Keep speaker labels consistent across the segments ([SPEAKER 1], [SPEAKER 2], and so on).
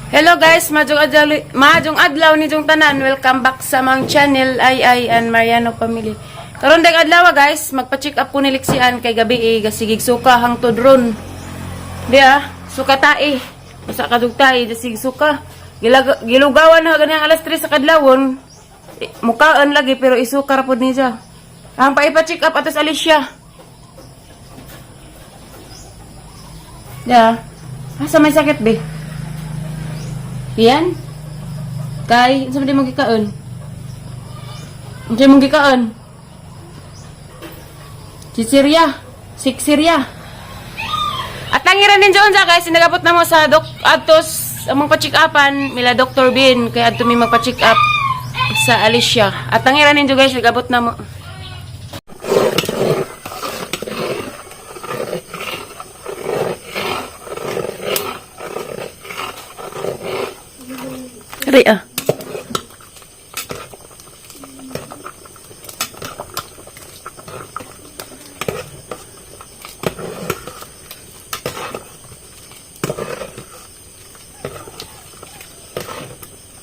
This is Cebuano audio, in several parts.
[SPEAKER 1] Hello guys, majong adlaw ni jong tanan. Welcome back sa among channel Ay Ay and Mariano Family. Karon dag adlaw guys, magpa-check up ko ni Lixian kay gabi eh, gasigig suka hangtod ron. Di ah, suka tae. Usa ka dug tae, gasig suka. Gilugawan na ganang alas 3 sa kadlawon. Eh, mukaan lagi pero isuka ra pod niya. Ang pa-check up atos Alicia. Ya. Asa may sakit be? Yan. Kay, unsa man di mong gikaon? Unsa mong gikaon? Chichirya. Siksirya. At nangiran din dyan sa guys, sinagabot na mo sa dok atos among pa-check upan mila Dr. Bin kay adto mi magpa-check up sa Alicia. At nangiran ninyo guys, nagabot na mo. Ari ah.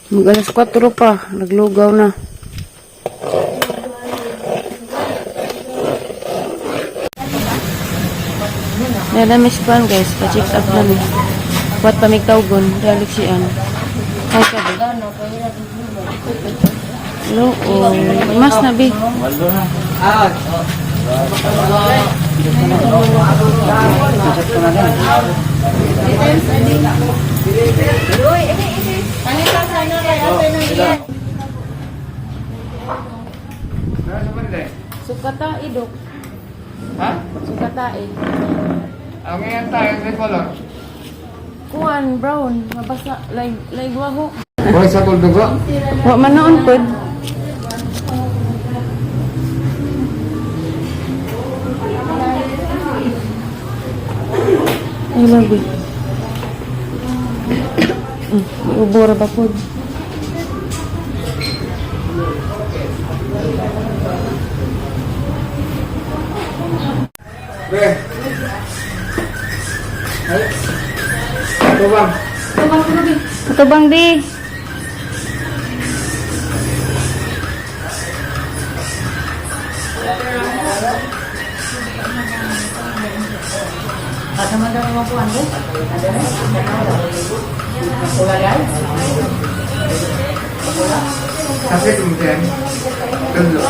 [SPEAKER 1] Mag alas 4 pa, naglugaw na. Nalamis pa guys, pa-check up na mi. Wat pa tawgon, dalik siyan. Ay sabi. Hello, oh. Mas na bi.
[SPEAKER 2] Nasa man din?
[SPEAKER 1] Sukata idok.
[SPEAKER 2] Ha?
[SPEAKER 1] Sukata eh.
[SPEAKER 2] Ang ngayon tayo, may color.
[SPEAKER 1] Kuan brown, mabasa like like waho.
[SPEAKER 2] Boy sa tuldugo?
[SPEAKER 1] Wa man noon pod. Ay lagi. Ubo ra ba pod?
[SPEAKER 2] Be. Ay. Ito ba?
[SPEAKER 3] Katubang di.
[SPEAKER 2] Sakit mo din. Tulo.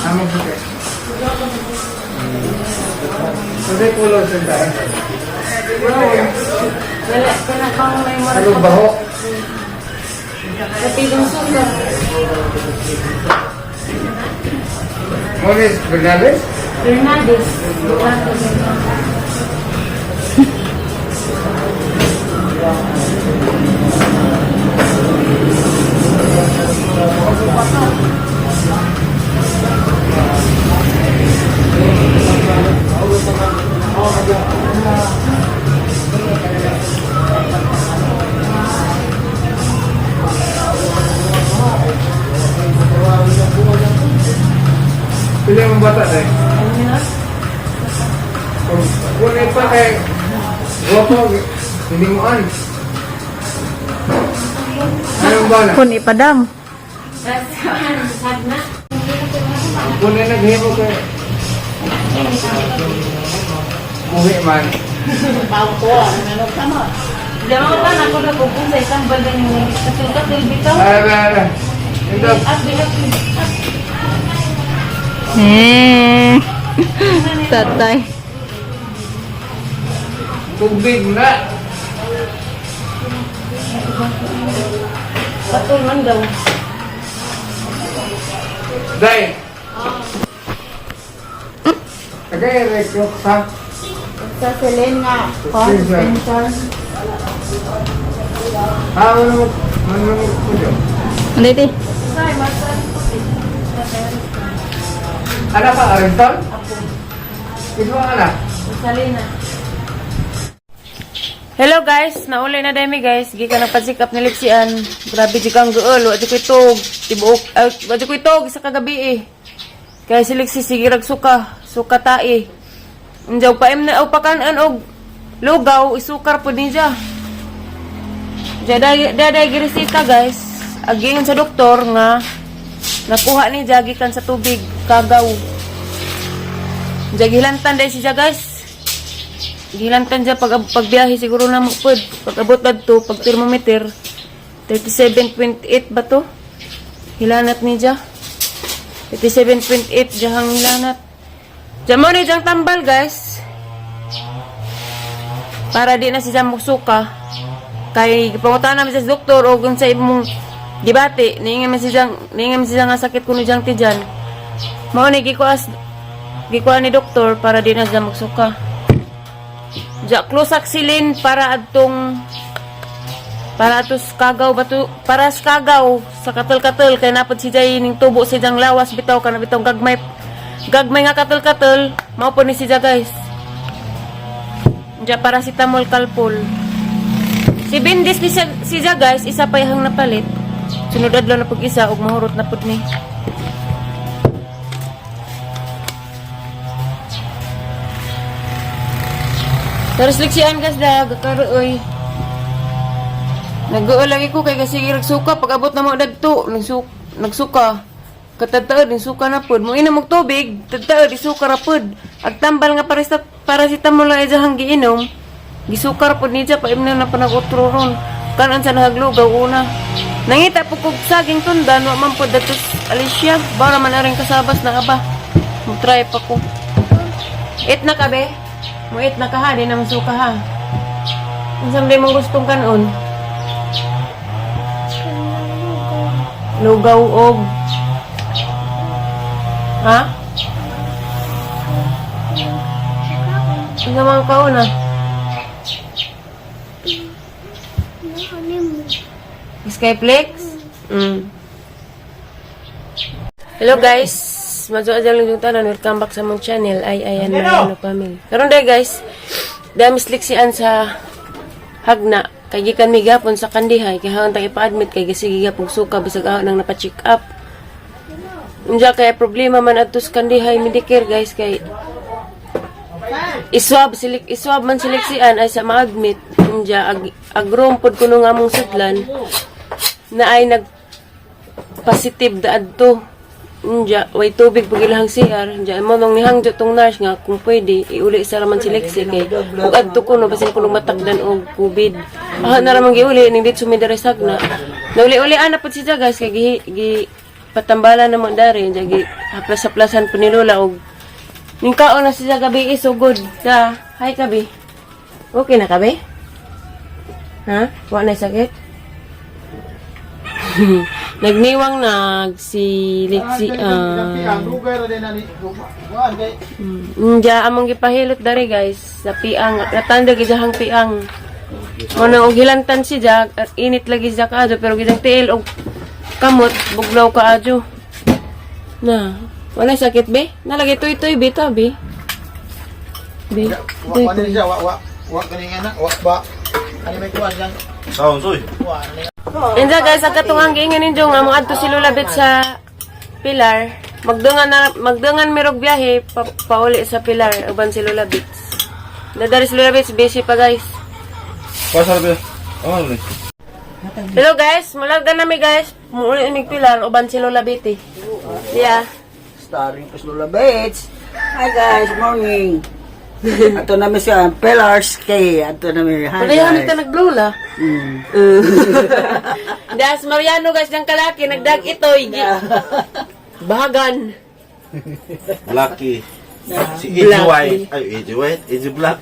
[SPEAKER 2] Among sakit. Kasi color sa tayo.
[SPEAKER 1] Wala ka na kang may
[SPEAKER 2] Ano baho?
[SPEAKER 1] Kapilong suka.
[SPEAKER 2] Monis Bernales?
[SPEAKER 1] Bernades. Duarte.
[SPEAKER 2] Pili mong bata tayo.
[SPEAKER 1] Ano na?
[SPEAKER 2] Kung kunay pa kay Gopo, hindi mo an. Anong bala?
[SPEAKER 3] Kun ipadam.
[SPEAKER 1] Sad na.
[SPEAKER 2] Kunay naghimo kay Muhi man.
[SPEAKER 1] Diyan pa na ako nagpupong sa isang baldan yung katul-katul bitaw.
[SPEAKER 2] Ay, ay, ay. Ito,
[SPEAKER 1] At bilat.
[SPEAKER 3] Eh. Tatay.
[SPEAKER 2] tubig na.
[SPEAKER 1] Patul man daw.
[SPEAKER 2] Day. Tagay, rekyok sa.
[SPEAKER 3] Sa Selena.
[SPEAKER 2] Spencer. Ah, ano mo, ano mo, kuyo?
[SPEAKER 3] Ano iti?
[SPEAKER 2] Anak ka, Arinton? Ito ang anak.
[SPEAKER 1] Salina. Hello guys, nauli na dami guys. Gikan na pa-check up ni Lixian. Grabe di kang guol, wa di ko itog. Tibuok, ay, wa di ko itog sa kagabi eh. Kaya si Lixi sige rag suka, suka tae. Unjaw pa im na og pakanan og lugaw, isukar pud niya. Daday giresita, guys. Agingon sa doktor nga nakuha ni Jagi kan sa tubig kagaw. Jagilantan dahil siya, guys. Gilantan siya pag pagbiyahe siguro na mo pud. Pag abot adto pag thermometer 37.8 ba to? Hilanat ni siya. 37.8 diyang hilanat. Diyan mo ni diyang tambal, guys. Para di na siya musuka. Kay pangutan namin sa doktor o kung sa imong gibati, niingan man siya nga sakit kuno diyang tiyan. Mao ni gikuha ni doktor para di na siya magsuka. Ja closaxilin para ato sa kagaw ba to, para sa kagaw sa katul-katul kay napod si Jay ning tubo si Jang lawas bitaw kana bitaw gagmay gagmay nga katul-katul mao po ni si Jay, guys. Ja paracetamol kalpol. Si Bindis ni siya, si Jay, guys, isa pa ihang napalit. Sunod adlaw na pag isa og mahurot na pud ni. Pero seleksiyan, guys, da gakaroy. Nag-uol lagi ko kay kasi nagsuka pag abot na mo dagto nagsuka. Katadtaod nagsuka na pud. Mo inom og tubig, tadtaod isuka ra pud. Ag tambal nga paracetamol lang ijahang giinom. Gisuka ra pud niya pa imno na panag-utro ron. Kanon sa nahaglugaw una. Nangita po kog saging tundan wa man pud datos Alicia. Bara man aring kasabas na aba. Mo try pa ko. It na ka be. Mo it na ka ha, di na masuka ha. Unsa man mong gustong kanon? Lugaw og Ha? Unsa man kaon ah? Skyflex? Hello guys, Madyo adyan lang yung tanan. Welcome back sa mong channel. Ay, ayan na family. Karon day guys, dami sliksian sa hagna. Kay gikan mi gapon sa kandihay kay haon tang ipa-admit kay gisige gapon suka bisag ahon nang napa-check up. Unja kay problema man adto sa Kandihay Medicare, guys, kay iswab man siliksian ay sa ma-admit. Unja agrom pod kuno nga among sudlan na ay nag positive da adto. Unja way tubig pag ilahang CR. Unja mo nung nihangjo tong nurse nga kung pwede iuli sa raman si Lexi kay ug adto kuno basin kuno matakdan og COVID. Ah, na ramang giuli ning dito sumidere sagna. Nauli-uli ana pud siya, guys, kay gi patambala na mo dari. Unja gi haplas-haplasan po ni Lola og ning kaon na siya gabi isugod. Da, hi kabi. Okay na kabi? Ha? Wa na sakit? Nagniwang nag si Lexi ah.
[SPEAKER 2] Lugay ra din na ni. Kuan kay
[SPEAKER 1] Nja among gipahilot dari, guys, sa piang natanda gidahang piang. Mo nang og hilantan si Jack, at init lagi siya kaadyo pero gidang tiil og kamot bugnaw kaadyo. Na, wala sakit be? Nalagay tuy-tuy be ta be. Be.
[SPEAKER 2] Wa kuan din siya, wa wa wa kani nga na, wa ba. Ani may kuan lang.
[SPEAKER 4] Kaon soy.
[SPEAKER 2] Kuan ani.
[SPEAKER 1] Inja guys, ang katong ang giingon ninyo nga moadto si Lola Bet sa Pilar. Magdungan na magdungan mirog biyahe pa, pauli sa Pilar uban si Lola Bet. Nadari si Lola Bet busy pa, guys.
[SPEAKER 4] Pasar be. Oh, ni.
[SPEAKER 1] Hello guys, mularga na mi, guys. Muuli mig Pilar uban si Lola Betty. Yeah.
[SPEAKER 5] Starring ko Lola Bates. Hi guys, morning. Ato namin siya, Pillars K. Ato namin. Hi
[SPEAKER 1] Pareha ni
[SPEAKER 5] guys.
[SPEAKER 1] ta naglola. Das Mariano, guys, ng kalaki nagdag itoy. Bahagan.
[SPEAKER 4] Lucky. Si Easy White. Ay, Easy White. Easy Black.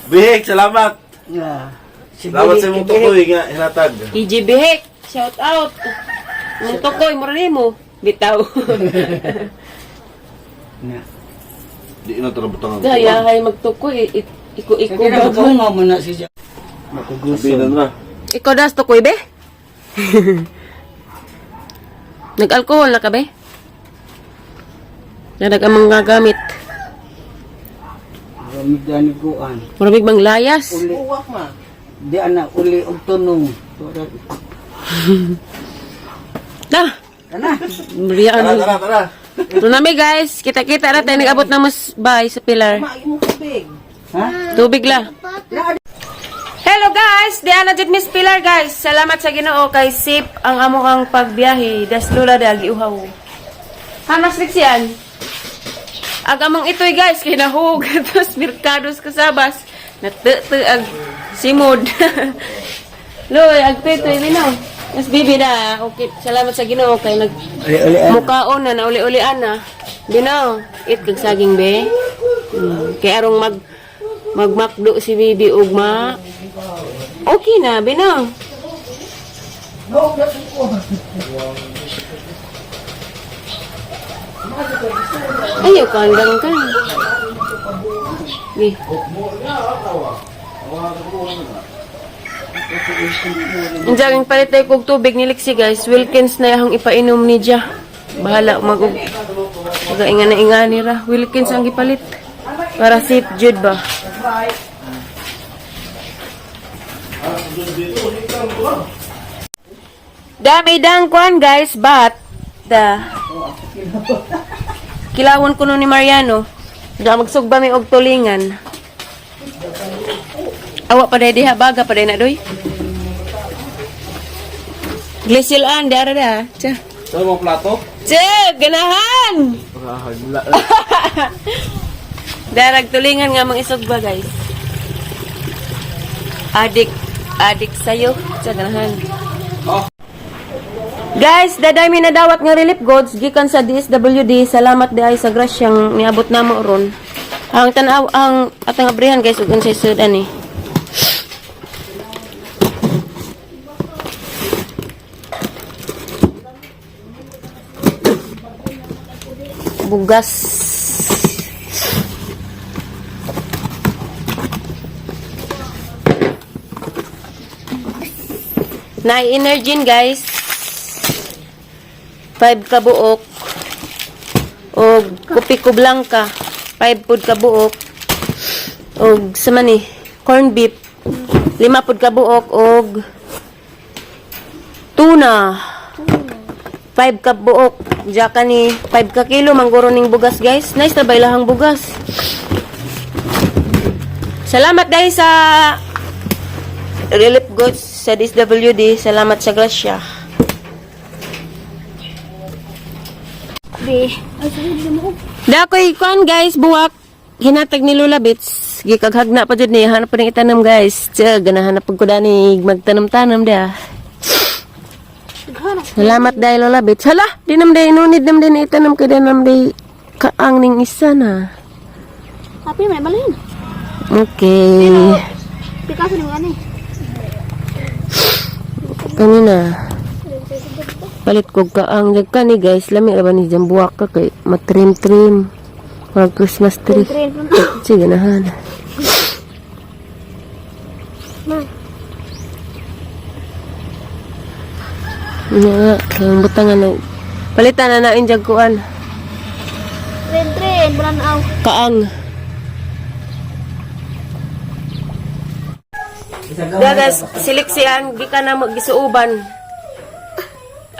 [SPEAKER 4] Bihik, salamat.
[SPEAKER 5] Yeah. Si
[SPEAKER 4] Salamat
[SPEAKER 5] Bihik,
[SPEAKER 4] sa imong
[SPEAKER 5] Bihik.
[SPEAKER 4] tukoy nga hinatag.
[SPEAKER 1] EJ Bihik, shout out. Mong tukoy mo rin mo. Bitaw.
[SPEAKER 5] Yeah.
[SPEAKER 4] Di na trabutangan.
[SPEAKER 1] Daya hay magtukoy iko-iko
[SPEAKER 5] Kaya
[SPEAKER 1] ba.
[SPEAKER 5] na mo na siya. Makugusto.
[SPEAKER 4] Sabihin na.
[SPEAKER 1] Ikaw das tukoy be? Nag-alcohol na ka be? Nadag ang mga gamit.
[SPEAKER 5] Ramigdan ni Kuan.
[SPEAKER 1] Maramig bang layas?
[SPEAKER 5] Uli. Di ana uli og tunong.
[SPEAKER 1] Na!
[SPEAKER 5] Ana.
[SPEAKER 1] Riyan.
[SPEAKER 4] Tara, tara, tara.
[SPEAKER 1] Ito na mi, guys. Kita-kita na tayo. Nag-abot na mas bay sa Pilar.
[SPEAKER 5] Ha?
[SPEAKER 1] Tubig la. Hello guys! Guys, di ana jud Miss Pilar guys. Salamat sa Ginoo kay safe ang amo ang pagbiyahe. Das lula da giuhaw. Hanas Lixian. Ag among itoy guys kay nahug tapos merkados kasabas. Natete ag simod. Loy, ag tetoy binaw. Mas bibi na, okay. Salamat sa Ginoo kay nag
[SPEAKER 5] Uli-uli.
[SPEAKER 1] mukaon na nauli-ulian na. Binaw, it kag saging be. Kay arong magmakdo si bibi ug ma. Okay na, binaw. Ayaw ka, andang ka. Di. Ang jaging palit tayo kog tubig ni Lexi guys. Wilkins na yahong ipainom ni Ja. Bahala mag Pag na inga nira. Wilkins ang gipalit. Para safe jud ba. Dami dang kwan guys, but the kilawon kuno ni Mariano. Da magsugba mi og tulingan. Awa pa day diha baga pa day na doy. Glesilan di ara da. Tsa.
[SPEAKER 4] Sa mga plato?
[SPEAKER 1] Tsa, ganahan. Darag tulingan nga mga isugba guys. Adik, adik sayo. Tsa, ganahan.
[SPEAKER 4] Oh.
[SPEAKER 1] Guys, daday mi nadawat nga relief goods gikan sa DSWD. Salamat di ay sa grasyang niabot namo ron. Ang tan-aw ang atang abrihan guys ug unsay sud ani. Bugas. Na energy guys. 5 ka buok og kopi ko blanca 5 pud ka buok og sa man ni corn beef 5 pud ka buok og tuna 5 ka buok diya ni 5 ka kilo mangguro ning bugas guys. Nice na ba ilahang bugas? Salamat dahil sa relief goods sa DSWD. Salamat sa grasya.
[SPEAKER 3] Be.
[SPEAKER 1] Dakoy kuan guys, buwak. Hinatag ni Lola Bits. Gikaghagna pa jud ni hanap pa ning itanom guys. Tsa ganahan na pud ko dani magtanom-tanom da. Salamat dahil Lola Bits. Hala, di nam day nunid nam day itanom kay di nam day kaang ning isa na.
[SPEAKER 3] Happy may balhin.
[SPEAKER 1] Okay.
[SPEAKER 3] Pikaso ni ani.
[SPEAKER 1] Kanina. Palit ko kaang jag kani guys. Lami ra ba ni jang buwak ka kay matrim-trim. Mag Christmas tree.
[SPEAKER 3] Train.
[SPEAKER 1] Sige ganahan.
[SPEAKER 3] Ma.
[SPEAKER 1] Nga, ang butangan na. Palitan na na yung jagkuan.
[SPEAKER 3] Train train bulan aw.
[SPEAKER 1] Kaang. Gagas, siliksian, gi ka na magisuuban.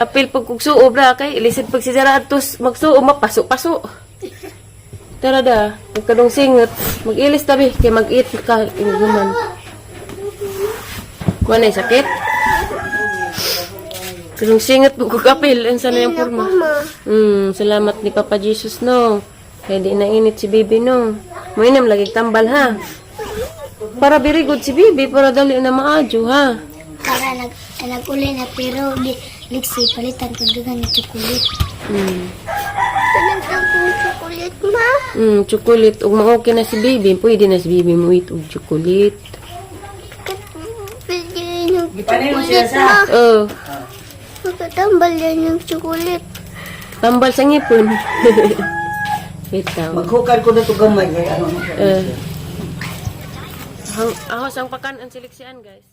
[SPEAKER 1] Apil pag kog suob ra kay ilisod pag si Zara atos magsuob mapaso-paso. Tara da, magkadong singot, mag-ilis tabi kay mag-eat ka inuman. Kuha na sakit. Kadong singot ko kapil, unsa na yung porma. Salamat ni Papa Jesus no. Kay di na init si baby no. Moinam lagi tambal ha. Para very good si baby, para dali na maadyo ha.
[SPEAKER 6] Para nag-uli na pero di liksi palitan kag daghan ng chocolate. Tanang kong chocolate ma.
[SPEAKER 1] Chocolate ug ma-okay na si baby, pwede na si baby mo eat og chocolate.
[SPEAKER 6] Pwede yung
[SPEAKER 5] Gipanin mo siya
[SPEAKER 6] chocolate
[SPEAKER 5] sa.
[SPEAKER 6] ma.
[SPEAKER 1] Oh,
[SPEAKER 6] Magkatambal yan yung chocolate.
[SPEAKER 1] tambal sa ngipon. Bitaw.
[SPEAKER 5] Maghukad ko na to gamay kay ano.
[SPEAKER 1] Eh. Ahos ang pakan ang siliksian, guys.